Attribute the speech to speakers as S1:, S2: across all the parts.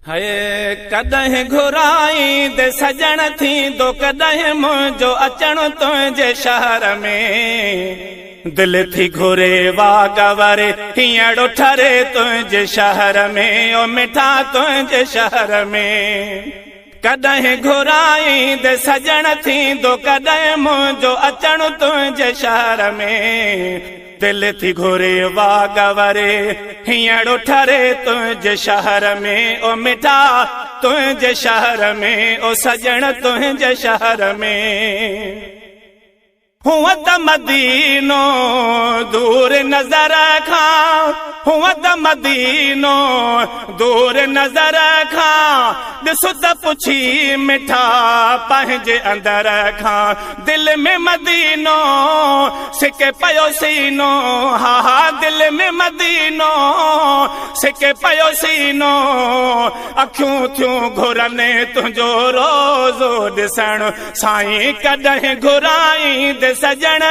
S1: هي ڪڏهن گهرائيندي سڄڻ ٿيندو ڪڏهن منهنجو اچڻ تنهنجي شهر ۾. دل ٿي گهري واڳ وري هينئڙو ٺري تنهنجي شهر ۾، او مٺا تنهنجي شهر ۾. ڪڏهن گهرائيندي سڄڻ ٿيندو ڪڏهن منهنجو اچڻ تنهنجي شهر ۾. دل ٿي گهري واڳ وري هينئڙو ٺري تنهنجي شهر ۾، او مٺا تنهنجي شهر ۾، او سڄڻ تنهنجي شهر ۾. هونء ته مدينو دور نظر کان، هونء ته مدينو دور نظر کان، ڏس ته پڇي مٺا پنهنجي اندر کان. دل ۾ مدينو سڪي پيو سينو، ها ها دل ۾ مدينو سڪي پيو سينو، اکيون ٿيون گهرن تنهنجو روزو ڏسڻ. سائين ڪڏهن گهرائيندي سڄڻ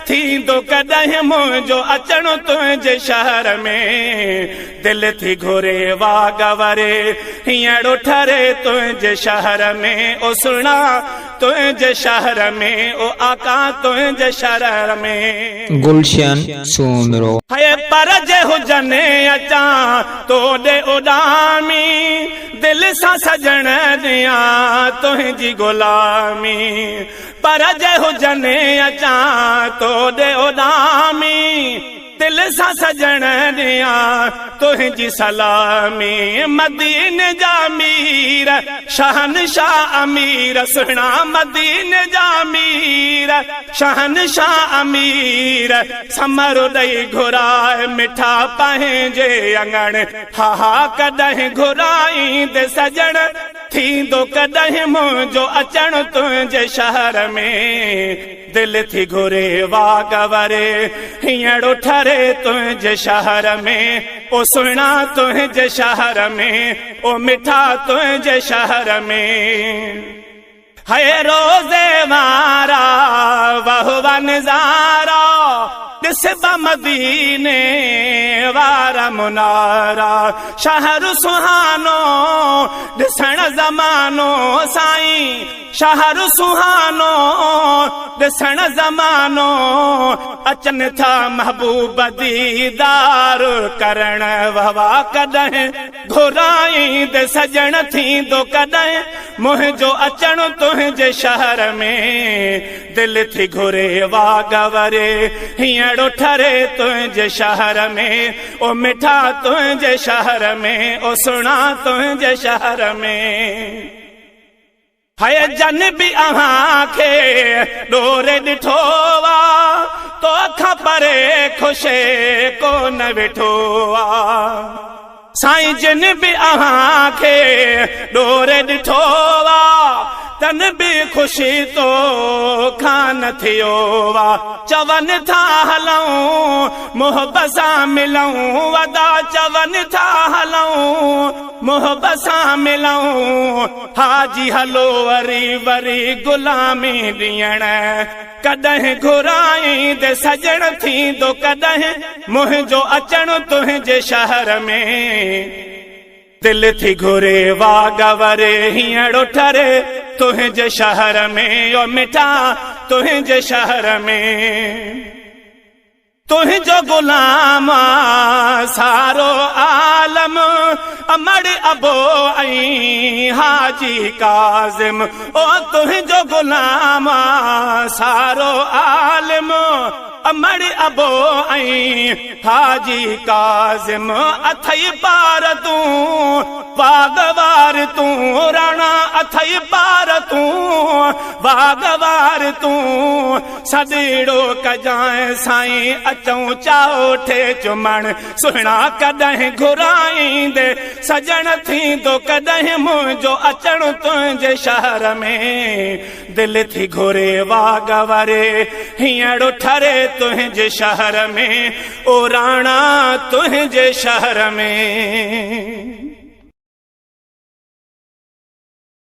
S1: ٿيندو ڪڏهن منهنجو اچڻ تنهنجي شهر ۾. دل ٿي گهري واڳ وري هينئڙو ٺري تنهنجي شهر ۾، او سهڻا تنهنجي شهر ۾، او آقا تنهنجي شهر ۾.
S2: گلشن سومرو.
S1: هي پر جي هجن اچان توڏي اڏامي، دل سان سڄڻ ڏيان تنهنجي غلامي. پر جي هجن اچان توڏي اڏامي، دل سان سڄڻ ڏيان تنهنجي سلامي. مديني جا مير شهنشاهه امير، سهڻا مديني جا مير شهنشاهه امير، سمر ڏئي گهرائي مٺا پنهنجي اڱڻ. ها ها ڪڏهن گهرائيندي سڄڻ ٿيندو ڪڏهن منهنجو اچڻ تنهنجي شهر ۾. دل ٿي گهري واڳ وري هينئڙو ٺري تنهنجي شهر ۾، او سهڻا تنهنجي شهر ۾، او مٺا تنهنجي شهر ۾. هي روزي وارا وهوا نظارا، ڏسبا مديني وارا منارا. شهر سهانو ڏسڻ زمانو، سائين شهر سهانو ڏسڻ زمانو، اچن ٿا محبوب ديدار ڪرڻ. وهوا ڪڏهن گهرائيندي سڄڻ ٿيندو ڪڏهن منهنجو اچڻ تنهنجي شهر ۾. دل ٿي گهري واڳ وري هينئڙو ٺري تنهنجي شهر ۾، او مٺا تنهنجي شهر ۾، او سهڻا تنهنجي شهر ۾. هي جن به اوهان کي ڏوري ڏٺو آ، تو کان پري خوش ڪونه ويٺو آ. سائين جن به اوهان کي ڏوري ڏٺو آ، تن به خوشي تو کان نه ٿيو آ. چون ٿا هلون محب سان ملون، ادا چون ٿا هلون محب سان ملون، حاجي هلو وري وري غلامي ڏيڻ. ڪڏهن گهرائيندي سڄڻ ٿيندو ڪڏهن منهنجو اچڻ تنهنجي شهر ۾. دل ٿي گهري واڳ وري هينئڙو ٺري تنهنجي شهر ۾، او مٺا تنهنجي شهر ۾. تنهنجو غلام آ سارو عالم، امڙ ابو ۽ حاجي ڪاظم. او تنهنجو غلام آ سارو عالم، امڙ ابو ۽ حاجي ڪاظم. اٿئي پار تون واڳ وار تون راڻا، اٿئي پار تون واڳ وار تون، سڏڙو ڪجانء سائين اچون چاوٺي چمڻ. سهڻا ڪڏهن گهرائيندي سڄڻ ٿيندو ڪڏهن منهنجو اچڻ تنهنجي شهر ۾. دل ٿي گهري واڳ وري هينئڙو ٺري تنهنجي شهر ۾، او راڻا تنهنجي شهر ۾.